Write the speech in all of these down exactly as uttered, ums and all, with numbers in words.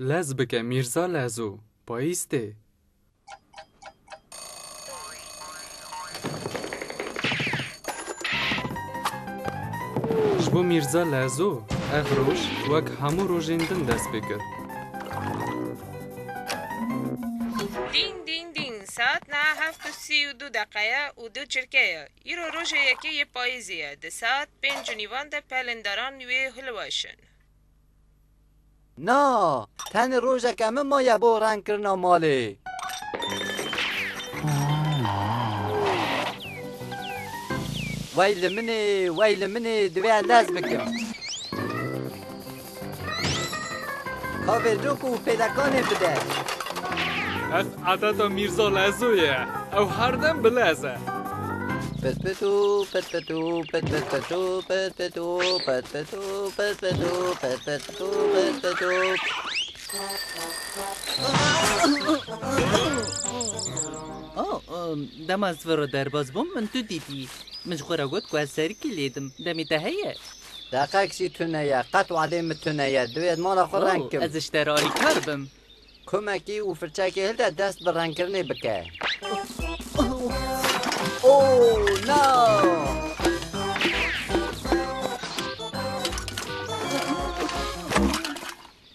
Lez bike Mîrza Lezo, payîz tê. Ji bo Mîrza Lezo, ev roj wek hemû rojên din dest pê kir. Dîn, dîn, dîn, saet niha heft û sî û du deqe ye û du çirke ye. Îro rojê yekê yê payîzê ye. Di saet pênc û nîvan de pelên daran wê hilweşin. Na, tenê rojeke min maye bo rengkirina malê. Wey li min ê, wey li min ê, divê ez lez bikim. Ka vê cok û pêlekanê bide. Ev edeta Mîrza Lezo ye. Ew her dem bi lez e. Pet peto, pet peto, pet pet peto, pet peto, pet peto, pet peto, pet peto, pet peto. Oh, em, dema ez vir derbas bûm, min tu dîtî. Min ji xwe re got ku ez serikî lê dim. Demê te heye? Deqek jî tune ye. Qet wadê min tune ye. Divê ez mala xwe Oh, reng kim. Ez ji te re alîkar bim. Komekî û firçekê hilde dest bi rengkirinê bike. Oh, na!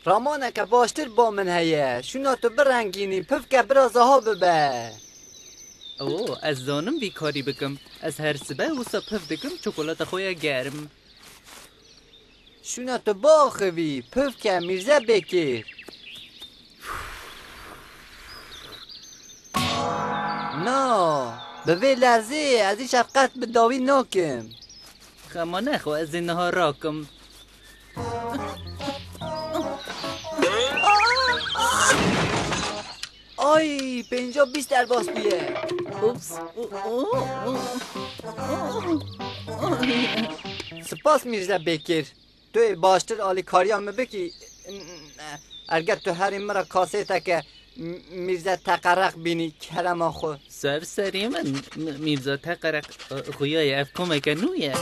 Ramaneke baştir ba min heye. Şûna tu birengînî, pivke biraz aha bibe. Oo, ez zanim vî karî bikim. Ez her sibe wisa piv dikim, çikolata xwe ya germ. Şûna tu biaxivî, pivke Mîrze Bêkir. Na, bi vê lezê ez îşev qet bi dawî nakim. Xema nexwe, ez ê niha rakim. Ay, pênca bîst derbas bûye. Ups. Spas Mîrze Bêkir. Tu yê baştir alîkariya min bikî. Erge tu herî min re kasêteke M-, Mîrze Teqereq bînî, kerema xwe. Ser serê min, M-, Mîrza Teqereq, e, xuya ye, ev komeke nû ye.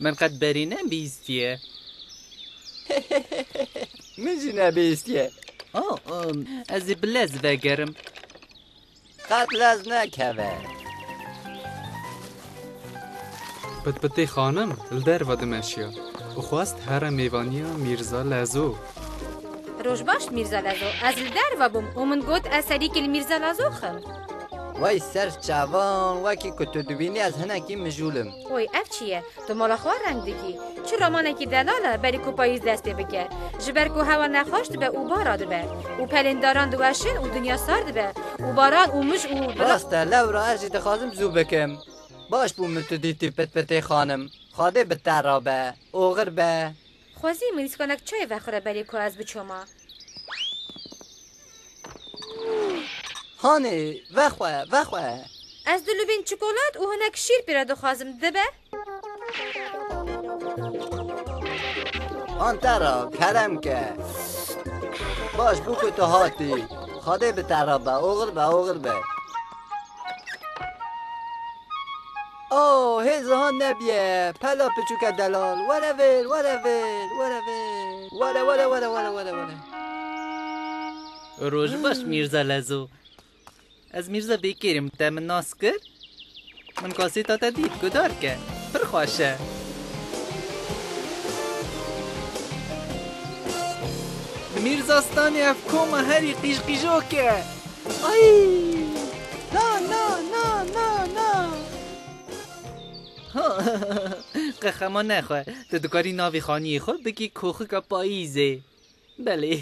Min qet berî nebîstiye. Min jî nebîstiye. Oh, em, ez ê bi lez vegerim. Qet lez nekeve. Pitpitê xanim li derve dimeşiya û xwest here mêvaniya Mîrza Lezo. Roj baş, Mîrza Lezo. Ez li derve bûm û min got ez serîkî li Mîrza Lezo xim. Wey ser çavan, wekî ku tu dibînî ez hinekî mijûl im. Oy, ev çi ye? Tu mala xwe reng dikî. Çi ramanekî delal e, berî ku payîz dest pê bike. Ji ber ku hewa nexweş dibe û bara dibe. Û pelên daran diweşin û dinya sar dibe. Û baran û mij û bila- Rast e, lewra ez jî dixwazim zû bikim. Baş bû min tu dîtî Pitpitê xanim. Xwedê bi te re be. Oxir be. Xwezî min îskanek çayê vexwire berî ku ez biçoma. Hanê, vexwe, vexwe. Ez du lubîn çikolat û hinek şîr pê re dixwazim, dibe? Antera, kerem ke. Baş bû ku tu hatî. Xwedê bi te re be, oxir be, oxir be. Oh, hê zihan nebiye. Pela piçûke delal. Were vir, were vir, were vir. Were, were, were, were, were, were. Roj baş, Mîrza Lezo. Ez Mîrza Bêkêr im, te min nas kir? Min kasêta te dît, guhdar ke. Pir xweş e. Li Mîrza Stanê ev koma herî qîjqîjok e. Ay! Na, na, na, na, na! Qe xema nexwe. Tu dikarî navê xaniyê xwe bikî koxika payîzê. Belê.